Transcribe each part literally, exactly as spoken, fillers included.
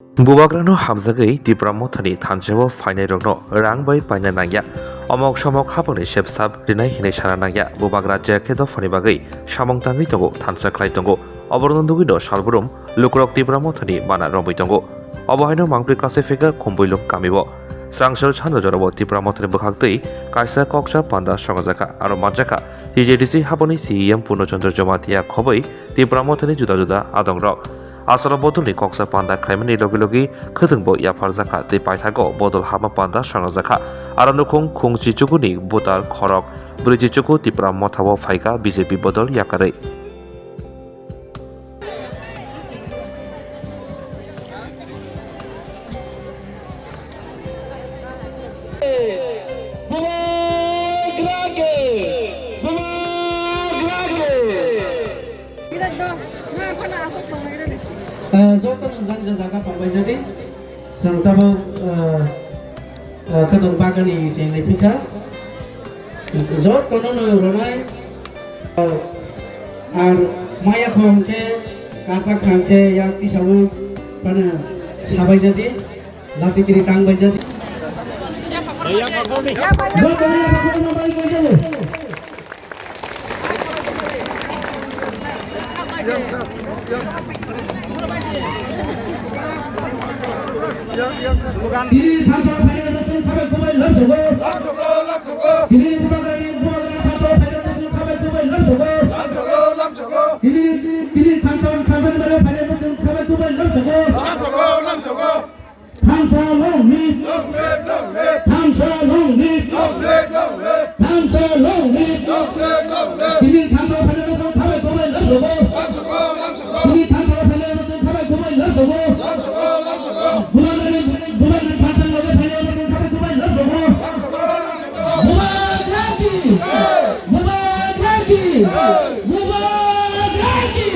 Bubagrano hamjagwi Tipra Mothani thansao phainairokno rang bai paina nangya. Omok somok hapangni sepsap rinai hinwi sana nangya. Bubagra je khe dophani bagwi samung tangwi tongo, thansa khlai tongo. Oborokno nugwino salbrum lukurok Tipra Mothani mana romwi tongo. Obo haino mangpri kasai phekha Khumbuilung kamio. Srangsel sano jorabo Tipra Mothani bwkhaktwi kaisa koksa panda songjakha, aro manjakha T J D C haboni C E M Purno Chandra Jamatia khoboi Tipra Mothani juda juda adongrok. Asalo bodolni koksa panda khlaimani logi logi khwtwngbo yapharjakha tei paithago bodol hama panda songjakha. Aro nukhung khung chichuguni butar khorok brwi chichugu Tipra Mothao phaikha B J P bodol yakarwi. Bubagrake! Bubagrake! Eh, joto no jang ja jaga pangbai jadi. Chwng tabuk, eh, eh, khwtwng bagani cheng lai phikha. Joto no no ronai. Ar maya khom khe, kata kham khe, yak tisaui, pana sabai jadi, lasi kiri tang bai jadi. Tini thansa phainai bosong khabai kubai lamsogo. Tini bubagrani, bubagrani thansa phainai bosong khabai kubai lamsogo. Tini, tini thansa, thansa phainai bosong khabai kubai lamsogo. Thansa long live. Thansa long live. Thansa long live. Tini thansa phainai bosong khabai kubai lamsogo. Tini thansa phainai bosong khabai kubai lamsogo. Bubagrani, bubagrani thansa loge phainai bosong khabai kubai lamsogo. Bubagraki! Bubagraki! Bubagraki!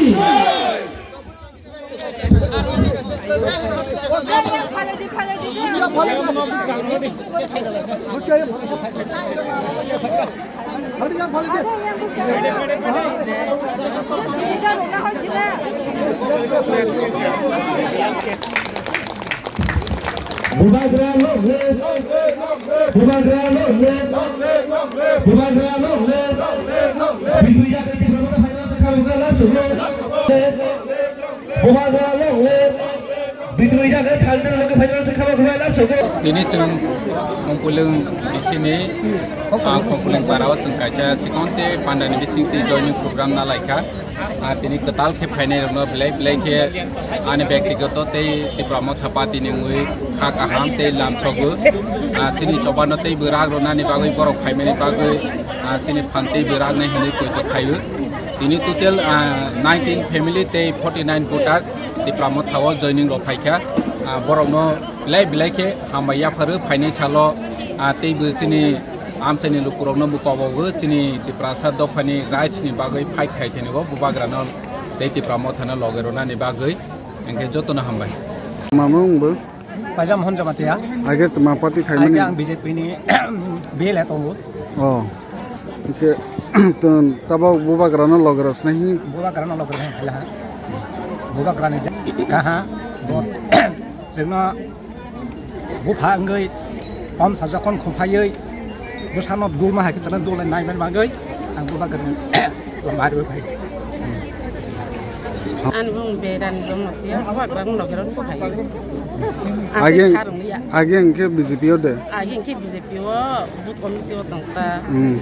Bubagra long live! Bubagra long live! Bubagra long live! Bigwi yakni Tipra Motha phainai se khabai kubai lamsogo. Bubagra long live! Bigwi yakni thansa loge phainai se khabai kubai lamsogo. Tini chwng Khumbuilung bisini, ah, Khumbuilung parao chwng kaisa chikonte pandani bisingtwi joining program nalaikha. Ah, tini kwtal khe phainai rokno belai belai khe ani byaktigoto tei Tipra Motha Party ni wngwi kha kaham tei lamsogo. Ah, chini chobano tei bwrag rwnani bagwi borok phaimani bagwi, ah, chini phan tei bwrag nai hinwi poito khaio. Tini total, ah, nineteen family tei forty nine voter Tipra Motha o joining rok phaikha. Ah, borokno belai belai khe hambai yapharo phainai salo, ah, teibo chini amchaini lukurokno bo kobogo chini Tiprasa dophani rights ni bagwi fight khai thani bo Bubagrano tei Tipra Mothano loge rwnani bagwi, hwnkhe jotono hambai. Mama wngbo? Paijam Hon Jamatia. Age tma party khaimani? Age ang B J P ni B L A tongo. Oh. Hwnkhe tabok Bubagrano loge rw swnai hi? Bubagrano loge rw swnai ha. Bubagrani ja-, kaha. Bo-, chwngno Bupha wngwi, om sa jokhon khum phaiwi, bwsano dulma hai khe chana dulai nai mani bagwi, ang bo bagwi lama riwi phai. Ani bung berani bung mati, ang bo agra bung logero phai. Age, age ang khe B J P o de? Age ang khe B J P o, booth committee o tongkha. Hmm.